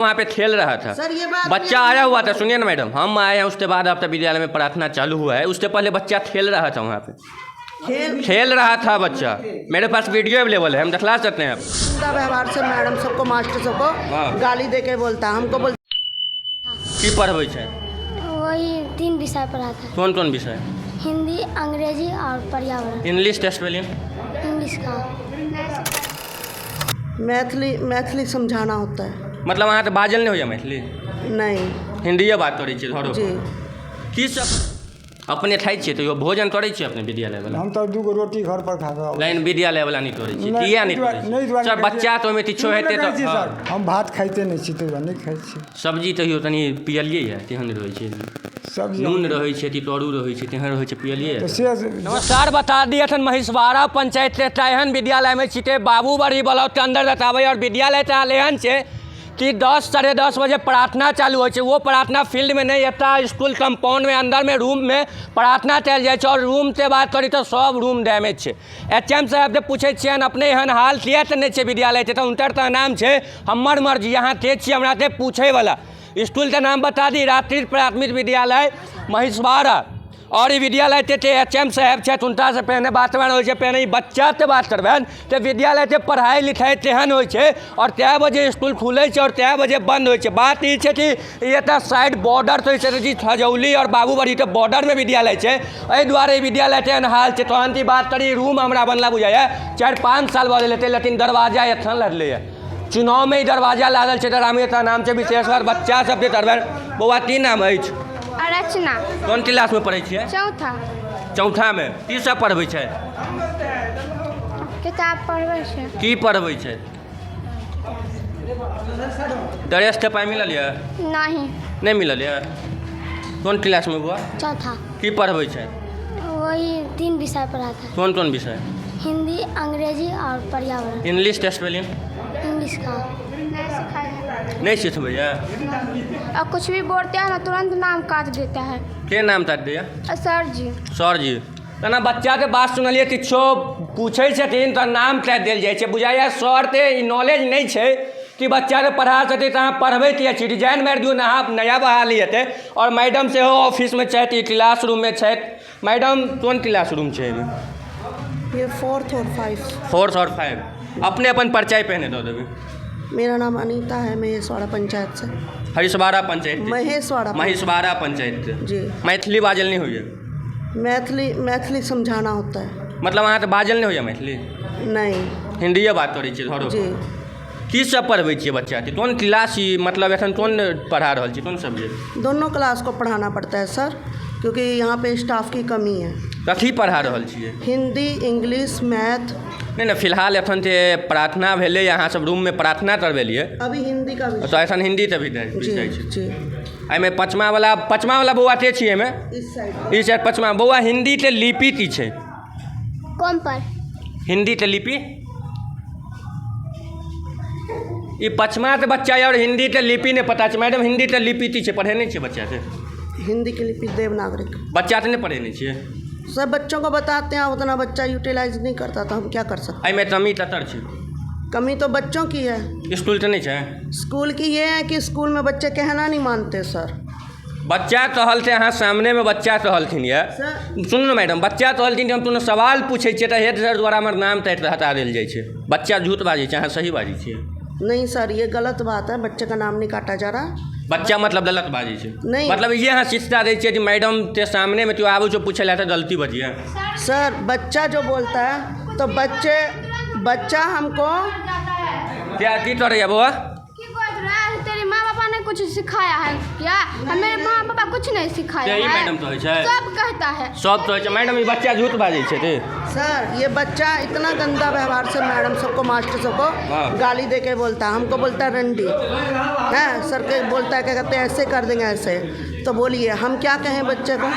वहाँ पे खेल रहा था। सर, ये बात बच्चा नहीं- आया हुआ था। सुनिए ना मैडम, हम आए हैं उसके बाद आपका विद्यालय में प्रार्थना चालू हुआ है, उससे पहले बच्चा खेल रहा था वहाँ पे। खेल खेल रहा था बच्चा, मेरे पास वीडियो अवेलेबल है, हम दिखला सकते हैं आपको। गंदा व्यवहार से मैडम सबको, मास्टर सबको गाली दे के बोलता है, हमको बोलता। की पढ़बै छै? वही तीन विषय पढ़ाता है। कोन कोन विषय? हिंदी, अंग्रेजी और पर्यावरण। English test spelling? इंग्लिश का। मैथिली, मैथिली समझाना होता है। मतलब अहाँके बाजल नहि होइए मैथिली? नहीं। हिन्दीए बात करै छियै घरो? जी। की सब अपने खाइ छियै? तैयो भोजन करै छियै अपने विद्यालयवला? हम तऽ दूगो रोटी घर पर खा कऽ। लाइन विद्यालयवला नहि करै छियै? नहि, किया नहि दुआरे- करै नहि छियै? दुआरे सर कहै बच्चा तऽ ओहिमे किछो नहि हेतै कहै तऽ छी हँ। सर, हम भात खाइते नहि छी, ताहि दुआरे नहि खाइ छी। सब्जी तैयो तनी पियलियै यऽ? तेहन रहै छै। सब्जी नून रहै छै, तितौरू रहै छै, तेहन रहै छै, पियलियै? तऽ से नमस्कार, बता दी अखन महेशवाड़ा पंचायत के एकटा एहन विद्यालय में छिकै, बाबूबरही ब्लॉक के अंदर बताबै, और विद्यालय के हाल एहन छै कि 10 10:30 बजे प्रार्थना चालू होइ छै। वो प्रार्थना फील्ड में नहीं, एकटा स्कूल कंपाउंड में अंदर में रूम में प्रार्थना कयल जाइ छै। और रूम के बात करी तऽ सब रूम डैमेज छै। एच एम साहब जे पूछै छियनि, अपने एहन हाल किया तऽ नहि छै विद्यालय के, तऽ हुनकर तऽ नाम छै, हमर मर्जी, अहाँ के छियै हमरा के पूछैवला? स्कूल के नाम बता दी, रात्रि प्राथमिक विद्यालय महेशवाड़ा। और ई विद्यालय के एच एम साहेब छथि, हुनकासँ पहिने बात होइ छै। पहिने ई बच्चाके बात करबनि तऽ विद्यालयके पढ़ाइ लिखाइ तेहन होइ छै और 3 बजे स्कूल खुलै छै और 3 बजे बंद होइ छै। बात ई छै कि ई एतऽ साइड बॉर्डर छै जी, खजौली और बाबूबरहीके बॉर्डरमे विद्यालय छै, एहि दुआरे ई विद्यालय तेहन हाल छै। तहन की बात करी, रूम हमरा बनला बुझाइए 4-5 साल भऽ गेल हेतै, लेकिन दरवाजा एखन लगलैए। चुनावमे ई दरवाजा लागल छै। तऽ एतऽ नाम छै विशेषकर बच्चा सबके करबनि। बौआ, की नाम अछि? रचना। कोन क्लासमे पढ़ै छियै? चौथा। चौथामे। की सब पढ़बै छै? किताब पढ़बै छै। की पढ़बै छै? ड्रेसके पाइ मिलल यऽ? नहीं। नहि मिलल यऽ? कोन क्लासमे बौआ? चौथा। की पढ़बै छै? वही तीन विषय पढ़ाता है। कोन कोन विषय? हिंदी, अंग्रेजी और पर्यावरण। English test spelling? इंग्लिश का। नहि सिखबैए? और कुछ भी बोलते हैं ना, तुरंत नाम काट देता है। के नाम काटि दैए? सर जी। सर जी। तेना बच्चाके बात सुनलियै, किछो पूछै छथिन तऽ नाम काटि देल जाइ छै। बुझाइए सर के ई नॉलेज नहि छै कि बच्चाके पढ़ा सकै, तऽ अहाँ पढ़बै किया छी? रिजाइन मारि दियौ ने, अहाँ नया बहाली हेतै। आओर मैडम सेहो ऑफिसमे छथि, ई क्लास रूममे छथि। मैडम, कोन क्लास रूम छै एहिमे? ये फोर्थ और फाइव। फोर्थ और फाइव। अपने अपन परिचय पहिने दऽ देबै। मेरा नाम अनीता है, महेशवाड़ा पंचायत से। हरिशवाड़ा पंचायत? महेशवाड़ा। महेशवाड़ा पंचायत। जी। मैथिली बाजल नहि होइए? मैथिली, मैथिली समझाना होता है। मतलब अहाँके बाजल नहि होइए मैथिली? नहीं। हिन्दीए बात करै छियै घरो? जी। की सब पढ़बै छियै बच्चाके? कोन क्लास ई, मतलब एखन कोन पढ़ा रहल छी, कोन सब्जेक्ट? दोनों क्लास को पढ़ाना पड़ता है सर, क्योंकि यहाँ पे स्टाफ की कमी है। कथी पढ़ा रहल छियै? Hindi, English, math. नहि नहि, फिलहाल एखन जे प्रार्थना भेलै, अहाँ सब रूममे प्रार्थना करबेलियै। अभी हिंदी का विषय। तऽ एखन हिंदी तऽ भी जी। जाइ छै? जी। एहिमे पचमावला, पचमावला बौआ के छियै एहिमे? इस साइड। ई छै पचमा बौआ। हिंदीके लिपि की छै? कम पर। हिंदीके लिपि। ई पचमाके बच्चा यऽ और हिंदीके लिपि नहि पता छै। मैडम, हिंदीके लिपि की छै? पढ़ेने छियै बच्चाके? हिंदी की लिपि देवनागरी। बच्चा तऽ नहि पढ़ेने छियै? सब बच्चों को बताते हैं, उतना बच्चा यूटिलाइज नहीं करता, तो हम क्या कर सकते? एहिमे कमी ककर छै? कमी तो बच्चों की है। स्कूल तऽ नहि छै? स्कूल की ये है कि स्कूल में बच्चे कहना नहीं मानते सर। बच्चा कहल छै, अहाँ सामनेमे बच्चा कहलखिन यऽ। सर। सुनू ने मैडम, बच्चा कहलखिन कि हम कोनो सवाल पूछै छियै तऽ हेड सर द्वारा हमर नाम काटि हटा देल जाइ छै। बच्चा झूठ बाजै छै, अहाँ सही बाजै छियै? नहीं सर, ये गलत बात है, बच्चे का नाम नहीं काटा जा रहा। बच्चा मतलब गलत बाजै छै? नहि। मतलब ये अहाँ शिक्षा दै छियै कि मैडम के सामनेमे केओ आबै छै पूछै लए तऽ गलती बजियै? सर, बच्चा जो बोलता है तो बच्चे बच्चा हमको क्या की करैया बौआ? की बोल रहा है? तेरे माँ बापा ने कुछ सिखाया है क्या? हमें माँ पापा कुछ नहीं सिखाया यही है। मैडम कहै छै। सब कहता है। सब कहै छै। मैडम, ई बच्चा झूठ बाजै छै ते? सर, ये बच्चा इतना गंदा व्यवहार से मैडम सबको, मास्टर सबको गाली दे के बोलता है। हमको बोलता है रंडी है, सर के बोलता है, क्या कहते हैं, ऐसे कर देंगे ऐसे। तो बोलिए, हम क्या कहें बच्चे को?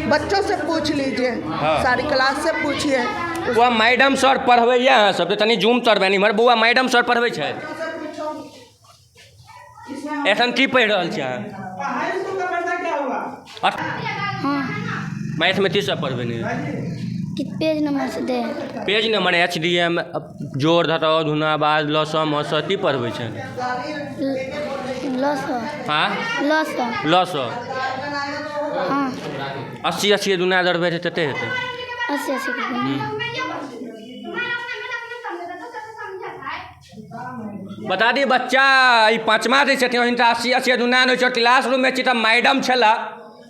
बच्चों से पूछ लीजिए। सारी क्लास से पूछिए। बौआ, मैडम सर पढ़बैया अहाँ सब तनी जूम करबनि इम्हर। बौआ, मैडम सर पढ़बै छै? एखन की पढ़ि रहल छी अहाँ? मैथमे की सब पढ़बै ने? कि पेज नंबर से दे। Page number, H D M, जोड़ घटाव धुना बाद लस मस की पढ़बै छै? लस। हाँ। लस। लस। हाँ। 80 80 दुना दरबै छै तते हेतै। 80 80 के। बता दी बच्चा ई पाँचमा जे छथिन हिनका 80 80 दुना नहि छै। क्लास रूममे छी तऽ मैडम छला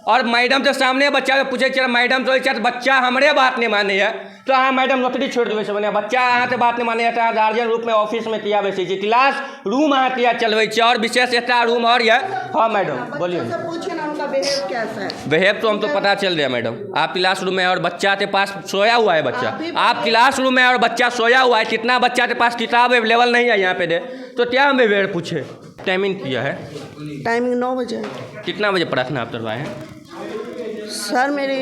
और मैडम के सामने बच्चा के पूछै छियै, मैडम कहै छथि बच्चा हमरे बात नहि मानैए, तऽ अहाँ मैडम नौकरी छोड़ि देबै से बढ़िआँ। बच्चा अहाँके बात नहि मानैए तऽ अहाँ गार्जियन रूपमे ऑफिसमे किया बैसै छी, क्लास रूम अहाँ किया चलबै छी? और विशेष एकटा रूम और यऽ। हाँ मैडम बोलिए। बच्चों से पूछिए ना उनका बिहेव कैसा है। बिहेव तो हम तो पता चल गया मैडम, आप क्लास रूम में और बच्चा के पास सोया हुआ है बच्चा, आप क्लास रूम में और बच्चा सोया हुआ है, कितना बच्चा के पास किताब अवेलेबल नहीं है यहाँ पे दे, तो क्या हम बिहेवियर पूछे। टाइमिंग किया है? टाइमिंग 9 बजे। कितना बजे प्रार्थना आप करवाए हैं? सर मेरी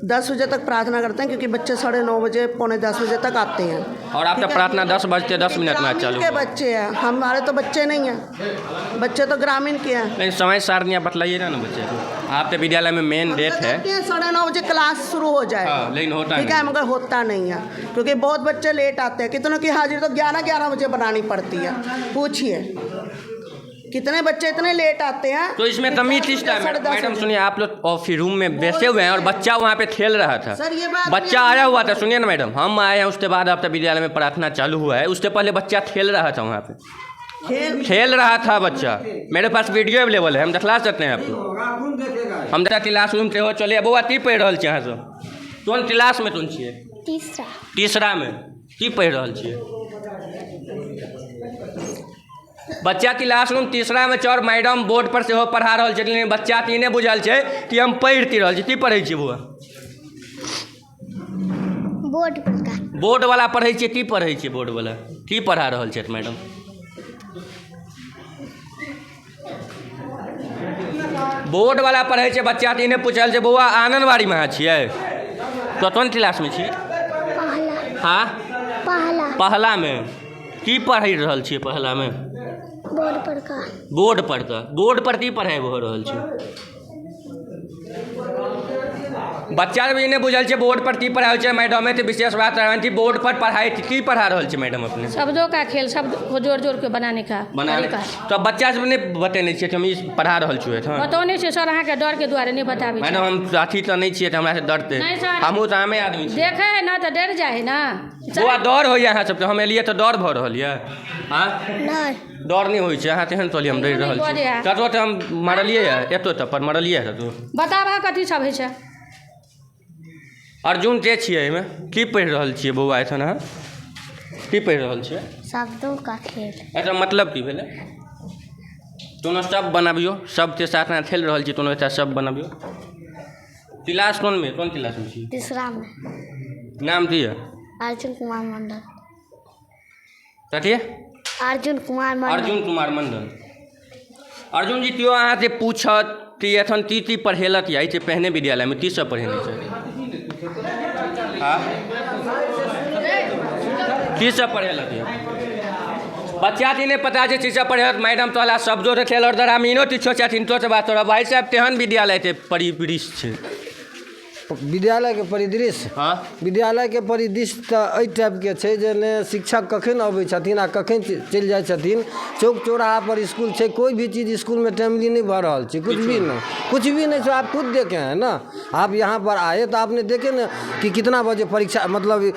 10 बजे तक प्रार्थना करते हैं, क्योंकि बच्चे 9:30 बजे 9:45 बजे तक आते हैं। और आपका प्रार्थना 10:10 में चालू ग्रामीण के बच्चे हैं, हमारे तो बच्चे नहीं हैं, बच्चे तो ग्रामीण के हैं। नहीं समय सारणी आप बतलाइए ना बच्चे को, आपके विद्यालय में मेन डेट है। 9:30 बजे क्लास शुरू हो जाए। हाँ, लेकिन होता ठीक है, नहीं। मगर होता नहीं है, क्योंकि बहुत बच्चे लेट आते हैं। कितनों की हाजिरी तो 11-11 बजे बनानी पड़ती है। पूछिए कितने बच्चे इतने लेट आते हैं। तो इसमें तमीज किस टाइम? 10:30 मैडम बजे। सुनिए, आप लोग ऑफिस रूम में बैठे हुए हैं और बच्चा वहाँ पे खेल रहा था। सर, ये बात बच्चा नहीं- आया हुआ था। सुनिए ना मैडम, हम आए हैं उसके बाद आपका विद्यालय में प्रार्थना चालू हुआ है, उससे पहले बच्चा खेल रहा था वहाँ पे, खेल रहा था बच्चा। मेरे पास वीडियो अवेलेबल है, हम दिखला सकते हैं आपको। हम क्लास रूम से हो चलिए। बौआ की पढ़ि रहल छी अहाँ सब? कोन क्लास में तुम छियै? तीसरा। तीसरा में की पढ़ि रहल छियै? बच्चा क्लास रूम तीसरा में छै और मैडम बोर्ड पर सेहो पढ़ा रहल छै, लेकिन बच्चा के ई नहि बुझल छै कि हम पढ़ि की रहल छी। की पढ़ै छियै बौआ? बोर्ड पर का। बोर्ड वाला पढ़ै छियै? की पढ़ै छियै बोर्ड वाला? की पढ़ा रहल छथि मैडम? बोर्ड वाला पढ़ै छै बच्चा के ई नहि पूछल छै। बौआ आंगनबाड़ीमे अहाँ छियै? तो कोन क्लासमे छियै? पहला। हाँ? पहला। पहलामे की पढ़ि रहल छियै पहलामे? बोर्ड पर का। बोर्ड पर का। बोर्ड पर की पढ़ाइ भऽ रहल छै? बच्चा भी नहि बुझल छै बोर्ड पर की पढ़ाइ होइ छै। मैडमे तऽ विशेष बात रहन कि बोर्ड पर पढ़ाइ की पढ़ा रहल छै मैडम अपने? शब्दों का खेल, शब्द को जोड़ जोड़ के बनाने का बनाने तरीका। तऽ बच्चा सब नहि बतेने छियै कि हम ई पढ़ा रहल छियै एखन? बतौने छियै सर, अहाँके डर के दुआरे नहि बताबै मैडम हम अथी तऽ नहि छियै तऽ हमरा से डरतै? नहि सर। हमहूँ तऽ आमे आदमी छियै। देखे है ना तऽ डर जाइ है ना। बौआ डर होइए अहाँ सबके? हम एलियै तऽ डर भऽ रहल यऽ? आँ? नहीं। डर नहि होइ छै अहाँ तेहन चलियै हम डरि रहल छी। कतहु तऽ हम मारलियै यऽ एतौ तऽ पर मारलियै कतहु। बताबह कथी सब होइ छै। अर्जुन के छियै एहिमे? की पढ़ि रहल छियै बौआ एखन अहाँ? की पढ़ि रहल छियै? शब्दों का खेल। एकर मतलब की भेलै? कोनो शब्द बनाबियौ, शब्दके साथ अहाँ खेल रहल छी, कोनो एकटा शब्द बनाबियौ। क्लास कोनमे, कोन क्लासमे छी? तीसरा में। नाम की यऽ? अर्जुन कुमार मंडल। कथी? अर्जुन कुमार मंडल। अर्जुन कुमार मंडल। अर्जुन जी केओ अहाँके पूछत कि एखन की की पढ़ेलक यऽ एहिसँ पहिने विद्यालयमे की सब पढ़ेने छै? हाँ? की सब पढ़ेलक यऽ? बच्चा के नहि पता छै की सब पढ़ेलक मैडम। तोहरा शब्दो से खेल और ग्रामीणो किछो छथिन तो से बात तोरा भाई साहब तेहन विद्यालय के परिदृश्य छै। विद्यालयके परिदृश्य? हाँ। विद्यालयके परिदृश्य तऽ एहि टाइपके छै जे ने शिक्षक कखन अबै छथिन आ कखन चलि जाइ छथिन। चौक चौराहा पर स्कूल छै, कोई भी चीज़ स्कूल में टाइमली नहीं भऽ रहल छै, कुछ भी नहीं, कुछ भी नहीं। सो आप खुद देखे हैं ना, आप यहाँ पर आए तो आपने देखे ना कि कितना बजे परीक्षा मतलब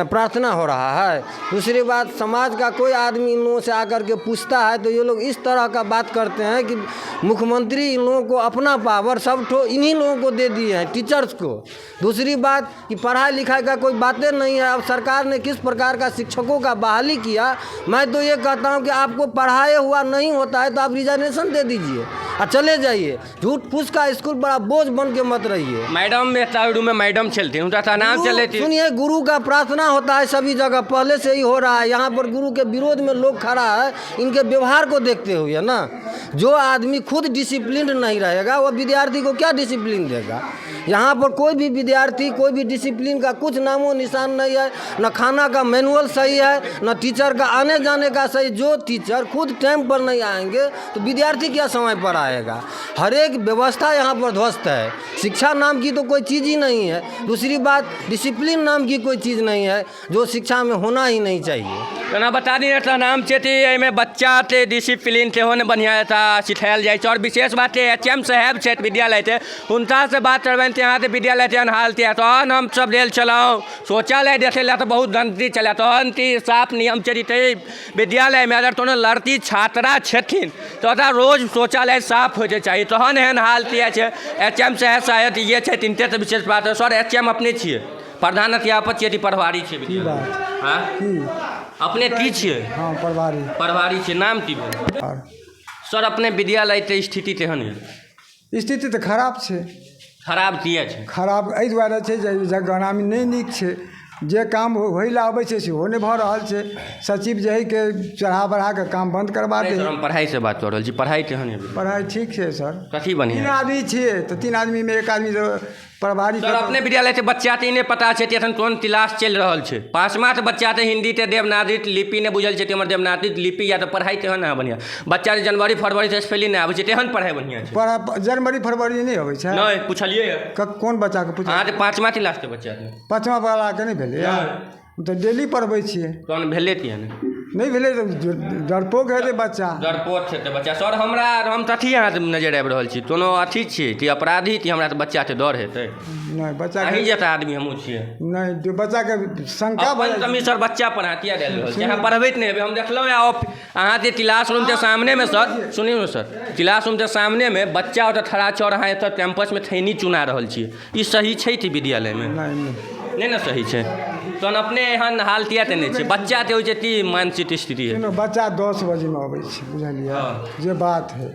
प्रार्थना हो रहा है। दूसरी बात, समाज का कोई आदमी इन लोगों से आकर के पूछता है तो ये लोग इस तरह का बात करते हैं कि मुख्यमंत्री इन लोगों को अपना पावर सब ठो इन्हीं लोगों को दे दिए हैं, टीचर्स को। दूसरी बात कि पढ़ाई लिखाई का कोई बातें नहीं है। अब सरकार ने किस प्रकार का शिक्षकों का बहाली किया, मैं तो ये कहता हूँ कि आपको पढ़ाए हुआ नहीं होता है तो आप रिजर्वेशन दे दीजिए और चले जाइए। झूठ फूस का स्कूल बड़ा बोझ बन के मत रहिए। मैडम एकटा रूम में मैडम छलथिन, हुनका तऽ नाम चलै। सुनिए, गुरु का प्रार्थना होता है सभी जगह, पहले से ही हो रहा है। यहाँ पर गुरु के विरोध में लोग खड़ा है इनके व्यवहार को देखते हुए ना। जो आदमी खुद डिसिप्लिन नहीं रहेगा वो विद्यार्थी को क्या डिसिप्लिन देगा। यहाँ पर कोई भी विद्यार्थी कोई भी डिसिप्लिन का कुछ नामो निशान नहीं है, न खाना का मैनुअल सही है, न टीचर का आने जाने का सही। जो टीचर खुद टाइम पर नहीं आएंगे तो विद्यार्थी क्या समय पर आएगा। हर एक व्यवस्था यहाँ पर ध्वस्त है। शिक्षा नाम की तो कोई चीज़ ही नहीं है। दूसरी बात, डिसिप्लिन नाम की कोई चीज़ नहीं है, जो शिक्षा में होना ही नहीं चाहिए। जेना बता दी, एतऽ नाम छै कि एहिमे बच्चाके डिसिप्लिन सेहो नहि बढ़िआँ एतऽ सिखायल जाइ छै। आओर विशेष बात, एच एम साहेब छथि विद्यालयके, हुनकासँ बात करबनि कि अहाँके विद्यालयके एहन हालत यऽ। तहन हमसब गेल छलहुँ शौचालय देखै लए, तऽ बहुत गन्दगी छलै। तहन कि साफ नियम छै कि विद्यालयमे अगर कोनो लड़की छात्रा छथिन तऽ ओकरा रोज शौचालय साफ होइके चाही। तहन एहन हाल किया छै? एच एम साहेब शायद ये छथिन, तिनकेसँ विशेष बात। सर, एच एम अपने छियै, प्रधान अध्यापक छियै कि प्रभारी छियै? की बात? आँय? की? अपने की छियै? हँ, प्रभारी। प्रभारी छियै। नाम की भेल? आओर सर, अपने विद्यालयके स्थिति तेहन यऽ? स्थिति तऽ खराब छै। खराब किया छै? खराब एहि दुआरे छै जे ग्रामीण नहि नीक छै। जे काम होइ लए अबै छै, सेहो नहि भऽ रहल छै। सचिव जे हइ के चढ़ा बढ़ा कऽ काम बन्द करबा नहि दै। सर, हम पढ़ाइसँ बात कऽ रहल छी। पढ़ाइ केहन यऽ? पढ़ाइ ठीक छै सर। कथी तीन बढ़िआँ? आदमी छियै तऽ 3 आदमीमे एक आदमी तऽ प्रभारी। सर, अपने विद्यालय के बच्चा के ई नहि पता छै कि एखन कोन क्लास चलि रहल छै। पाँचमा के बच्चा के हिंदी के देवनागरी लिपि नहि बुझल छै कि हमर देवनागरी लिपि या। तऽ पढ़ाइ केहन है बढ़िआँ? बच्चा के जनवरी फरवरी से स्पेलिंग नहि आबै छै, तेहन पढ़ाइ बढ़िआँ छै? पढ़ा जनवरी फरवरी नहि अबै छै। नहि पुछलियै यऽ। कोन बच्चाके पूछ? अहाँके पाँचमा क्लास के बच्चा के। पाँचमा वलाके नहि भेलैए? हम तऽ डेली पढ़बै छियै। तहन भेलै किया नहि? नहि भेलै तऽ डरपोक हेतै बच्चा। डरपोक छै तऽ बच्चा। सर, हमरा हम तऽ अथी अहाँके नजर आबि रहल छी, कोनो अथी छियै कि अपराधी कि हमरा तऽ बच्चाके डर हेतै? नहि, बच्चाके अहीं जकाँ आदमी हमहूँ छियै। नहि, जे बच्चाके शंका भऽ अपन जाइ। कमी सर बच्चा पर अहाँ किया डालि रहल छी? अहाँ पढ़बैत नहि हेबै। हम देखलहुँ अहाँके क्लासरूमके सामनेमे, सर, सुनियौ ने सर, क्लासरूमके सामनेमे बच्चा ओतऽ खड़ा छै आओर अहाँ एतऽ कैंपसमे खैनी चुना रहल छियै। ई सही छै कि विद्यालयमे? नहि नहि। नहि ने सही छै। तहन अपने एहन हाल किया देने छियै? बच्चाके होइ छै की मानसिक स्थिति है? सुनू, बच्चा 10 बजेमे अबै छै, बुझलियै? जे बात है,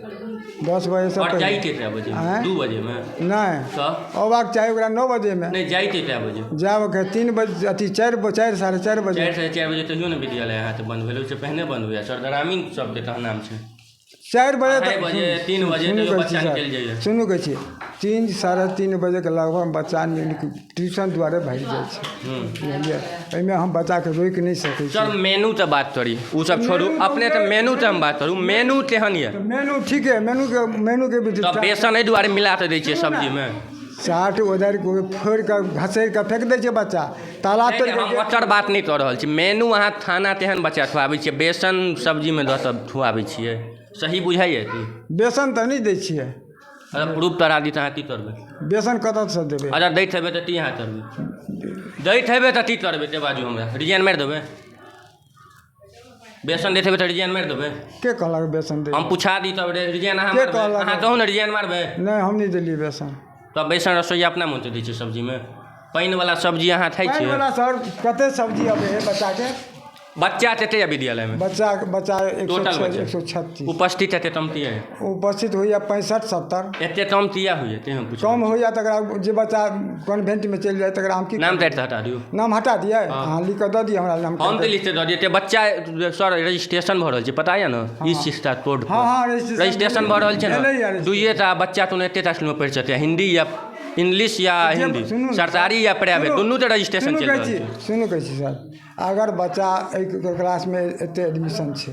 10 बजेसँ आओर पहिले। जाइके कए बजे? आँय? 2 बजेमे? नहि। तऽ? अबाक चाही ओकरा 9 बजेमे। नहि, जाइके कए बजे? जाबके 3 बजे, अथी 4, 4, 4:30 बजे। 4, 4:30 बजे तहियो ने विद्यालय अहाँके बन्द भेल, ओहिसँ पहिने बन्द होइया सर। ग्रामीण सबके तहन नाम छै। 4 बजे 2:30 तक। बजे, 3 बजे सुनू, तैयो कहै छी बच्चा सर, निकलि जाइए। सुनू, कहै छी, 3, 3:30 बजेके लगभग बच्चा ट्यूशन दुआरे भागि जाइ छै, बुझलियै? एहिमे हम बच्चाके रोकि नहि सकै सर, छी। मेनू तऽ बात करी, ओ सब छोड़ू। मेनू तऽ अपने तऽ मेनू तऽ हम बात करू, मेनू केहन यऽ? मेनू ठीक है। मेनूके मेनूके भी तऽ बेसन एहि दुआरे मिला कऽ दै छियै सब्जीमे? चाट उधर फोड़ि कऽ, घसरि कऽ फेक दै छै बच्चा, ताला नहि, तोड़ि नहि, हम कऽ। ओकर बात नहि कऽ रहल छी। मेनू अहाँ खाना तेहन बच्चा खुआबै छियै, बेसन सब्जीमे दऽ कऽ खुआबै छियै, सही बुझाइए की? बेसन तऽ नहि दै छियै। अगर प्रूफ करा दी तऽ अहाँ की करबै? बेसन कतऽसँ देबै? अगर दैत हेबै तऽ की अहाँ करबै? दैत हेबै तऽ की करबै, ते बाजू हमरा। रिजाइन मारि देबै? बेसन दैत हेबै तऽ रिजाइन मारि देबै? के कहलक बेसन दै? हम पुछा दी तब रिजाइन अहाँ के मारबै? कहलक? अहाँ कहू ने, रिजाइन मारबै? नहि, हम नहि देलियै बेसन। तब बेसन रसोइया अपना मोनसँ दै छै सब्जीमे? पानिवला सब्जी अहाँ खाइ छियै? पानिवला सर, कते सब्जी अबै है बच्चाके? बच्चा कते यऽ विद्यालयमे? बच्चा बच्चा 100 टोटल बच्चा? 136। उपस्थित एते कमती यऽ? उपस्थित होइए 65, 70। एते कम किया होइए, ते हम पुछै। कम होइए तकरा जे बच्चा कॉन्वेंटमे चलि जाय तकरा हम की? नाम तारि हटा दियौ। नाम हटा दियै? अहाँ लिख कऽ दऽ दिअ हमरा नाम। हम तऽ लिखते दऽ दियै। बच्चा सर, रजिस्ट्रेशन भऽ रहल छै, पता यऽ ने ई शिक्षा कोड? हँ हँ रजिस्ट्रेशन। रजिस्ट्रेशन भऽ रहल छै भेलैए ने? रजिस्ट्रेशन। दुइए टा बच्चा कोनो एतेटा स्कूलमे पढ़ि सकैए, हिंदी या इंग्लिश या जे- हिंदी। सुनू ने, सरकारी या प्राइवेट, सुनू, दुनू तऽ रजिस्ट्रेशन सुनू चलि कहै रहल छी, छै। सुनू, कहै छी सर, अगर बच्चा एहि क्लासमे एते एडमिशन छै,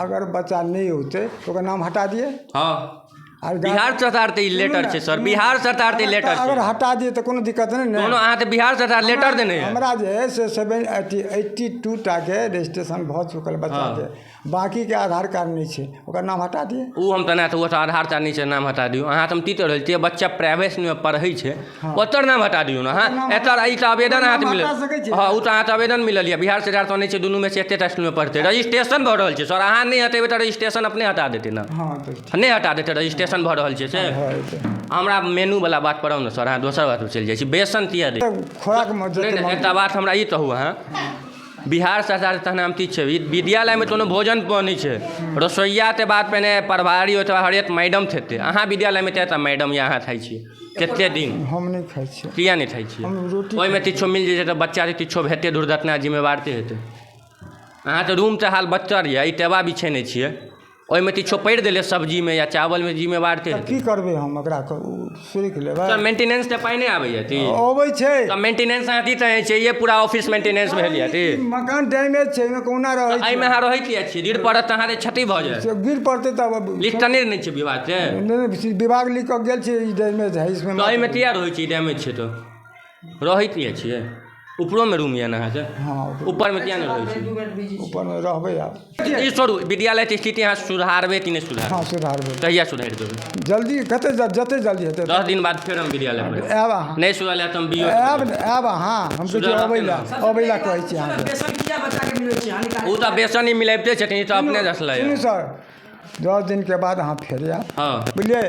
अगर बच्चा नहि औतै तऽ ओकर नाम हटा दियै? हँ। आर बिहार सरकार तऽ ई लेटर छै सर, बिहार सरकार तऽ ई लेटर अगर छै। हटा दियै तऽ कोनो दिक्कत नहि ने? कोनो अहाँ तऽ बिहार सरकार लेटर देने यऽ। हमरा जे है से सेवन अथी 82 टाके रजिस्ट्रेशन भऽ चुकल बच्चाके, बाँकीके आधार कार्ड नहि छै, ओकर नाम हटा दियै? ओ हम तऽ नहि तऽ ओ तऽ आधार कार्ड नहि छै, नाम हटा दियौ अहाँ। तऽ हम की कहि रहल छियै, बच्चा प्राइवेटमे पढ़ै छै, ओकर नाम हटा दियौ ने अहाँ। नाम एकर ई तऽ आवेदन अहाँके नाम मिलल। हटा सकै छियै। हँ, ओ तऽ अहाँके आवेदन मिलल यऽ। बिहार सरकार तऽ नहि छै, दुनूमे से एतेटा स्कूलमे पढ़तै। रजिस्ट्रेशन भऽ रहल छै सर, अहाँ नहि हटेबै तऽ रजिस्ट्रेशन अपने हटा देतै ने? हँ, तऽ ठीक। नहि हटा देतै? रजिस्ट्रेशन भऽ रहल छै से। भऽ जेतै। हमरा मेनूवला बात पर आउ ने सर, अहाँ दोसर बात पर चलि जाइ छी। बेसन किया दै? खोराकमे नहि। जते नहि, एकटा बात हमरा ई कहू अहाँ, बिहार सरकार तहन नाम की छै? ई विद्यालयमे कोनो भोजन बनै छै, रसोइयाके बाद पहिने प्रभारी, ओहिके बाद हरेक मैडम थेतै। अहाँ विद्यालयमे कएटा मैडम या अहाँ खाइ छियै कते दिन? हम नहि खाइ छियै। किया नहि खाइ छियै? हम रोटी। ओहिमे किछो मिल जेतै तऽ बच्चाके किछो हेतै, दुर्घटना जिम्मेवार के हेतै? अहाँके रूम तऽ हाल बदतर यऽ, ई टेबा बिछेने छियै। ओहिमे किछो पड़ि देलै सब्जीमे या चावलमे, जिम्मेवार के? की करबै हम ओकरा? सुरखि लेबै। सर, मेंटेनेंस तऽ पानि आबैया ती? अबै छै। तऽ मेंटेनेंस अहाँ की कहै छै? ये पूरा ऑफिस मेंटेनेंस भेल यऽ ती? मकान डैमेज छै, एहिमे कोना रहै छै? एहिमे अहाँ रहै किया छियै? गिर पड़त तऽ अहाँके क्षति भऽ जायत। से गिर पड़तै तब। लिखतने नहि छै विभाग से? नहि, विभाग लिख कऽ गेल छै, ई डैमेज है इसमे। तऽ एहिमे किया रहै छी? डैमेज छै तऽ रहै किया छियै? ऊपरोमे रूम यऽ ने अहाँके? हँ। ऊपरमे किया नहि रहै छी? ऊपरमे रहबै आब। ई छोड़ू, विद्यालयके स्थिति अहाँ सुधारबै कि नहि सुधारबै? हँ, सुधारबै। कहिया सुधारि देबै? जल्दी, कते जते जल्दी हेतै। 10 दिन बाद फेर हम विद्यालय पर आयब अहाँ। नहि सुधारल तऽ हम बीओ। आयब, आयब अहाँ। हम कहै छी अबै लए, अबै लए कहै छी अहाँके। बेसन किया बच्चाके मिलै छै? हानिकारक। ओ तऽ बेसन ही मिलाबिते छथिन, ई तऽ अपने रसलै। सुनू सर, 10 दिनके बाद अहाँ फेर आयब। हँ। बुझलियै?